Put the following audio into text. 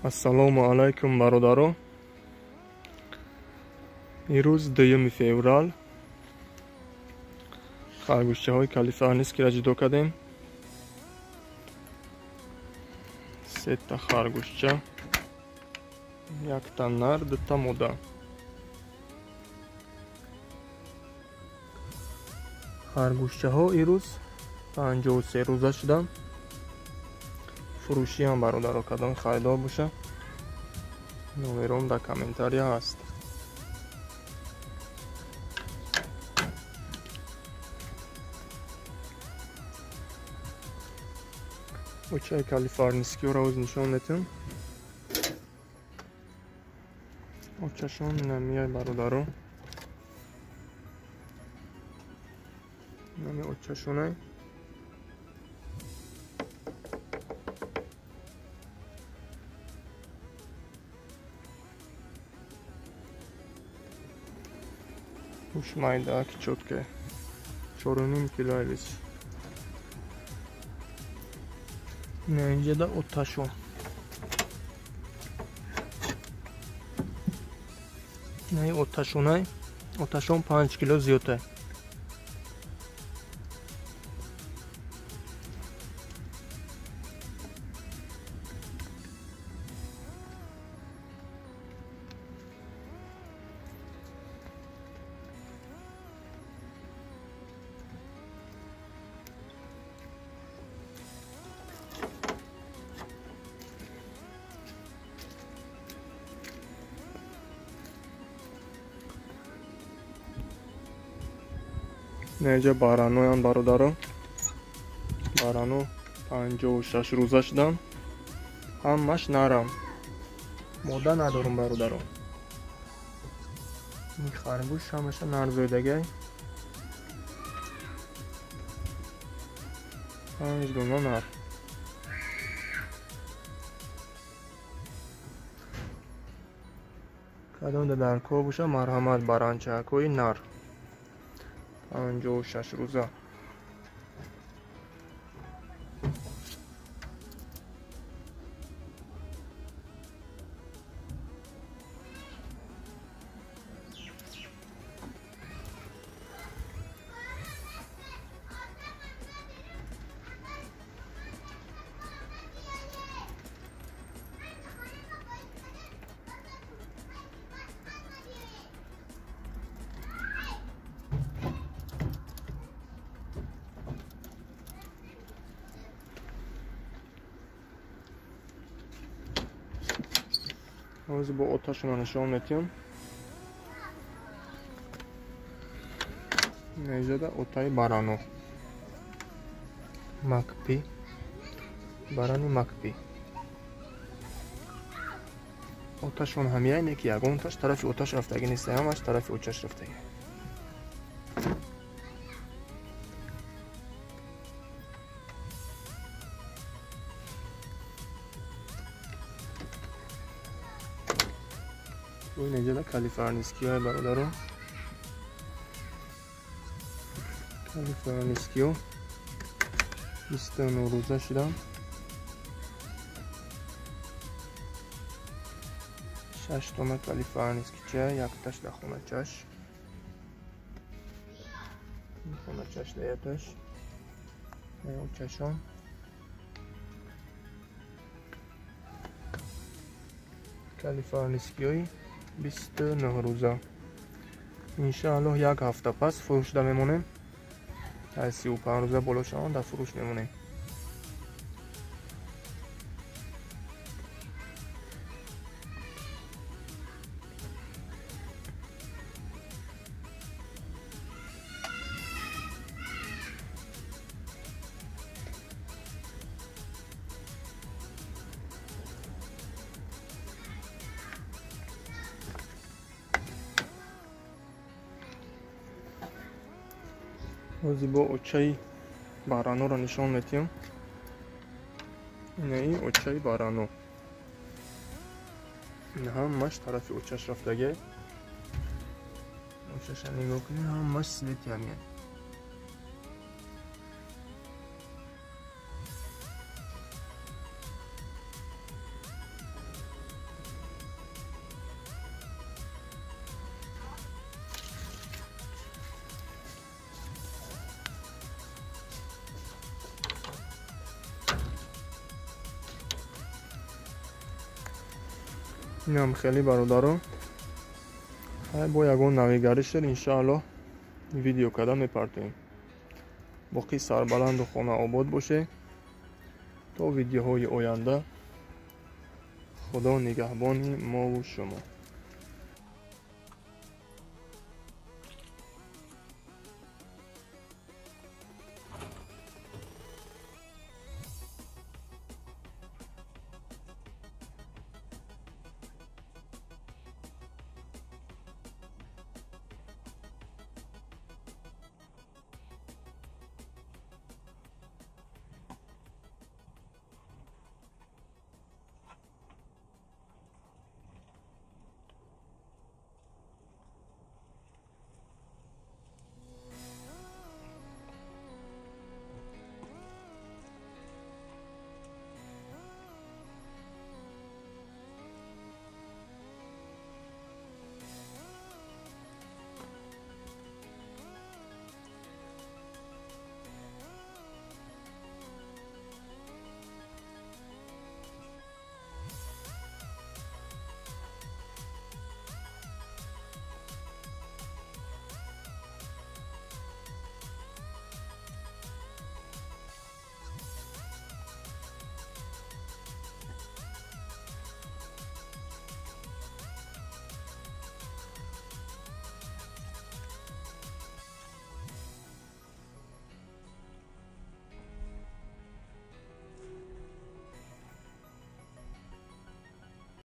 Ассалому алайкум бародаро. Имрӯз 2 феврал харгӯшчаҳои калифорнийскиро ҷудо кардем. Сета харгӯшча, якта нар, дута мода. Харгӯшчаҳо имрӯз 53 рӯза шуданд. Фурӯшиам бародаро кадом харидор боша, номером дар комментария ҳаст. Очаи калифорнийскиро оз нишон метиҳам. Очашон намияй бародаро. Нами очашонай. Гӯш майда ки чётке. 4.5 кило вес. Ина инҷода оташон. Инаи оташонай. Оташон 5 кило зиёдтай. Инҷа бараноянд бародаро. Барано 56 рӯза шуданд. Ҳамаш нарам. Мода надорум бародаро. Ин харгӯш ҳамаша нар зоидагай. 5 дона нар. Кадомда дар кор боша, марҳамат баранчаакҳои нар. 56 рӯза. Ҳозир бо оташона нишон метиҳам. Инҷода отаи барано. Макпи. Барани макпи. Оташон ҳамияй не ки ягонташ тарафи оташ рафтагӣ нест, ҳамаш тарафи очаш рафтагӣ. Инҷода калифорнийскиҳои бародаро. Калифорнийскиҳо 29 рӯза шуданд. 6 дона калифорнийскича, якташ дар хоначаш. Хоначаш дар якташ. Очашон. Калифорнийскиҳои 29 рӯза. Иншааллоҳ як ҳафта пас фурӯшда мемонем. Дар 35 рӯза боло шаванд дар фурӯш мемонем. Ҳозир бо очаи бараноро нишон метиҳам. Инаи очаи барано. Ин ҳамаш тарафи очаш рафтагай. Очаша нигоҳ кунед, ҳамаш свети ҳамияй. Инам хеле, бародаро, бо ягон навигарӣ шуд, иншааллоҳ, видео карда мепартоем. Боқӣ сарбаланду хонаобод бошед. То видеоҳои оянда, Худо нигаҳбони мову шумо.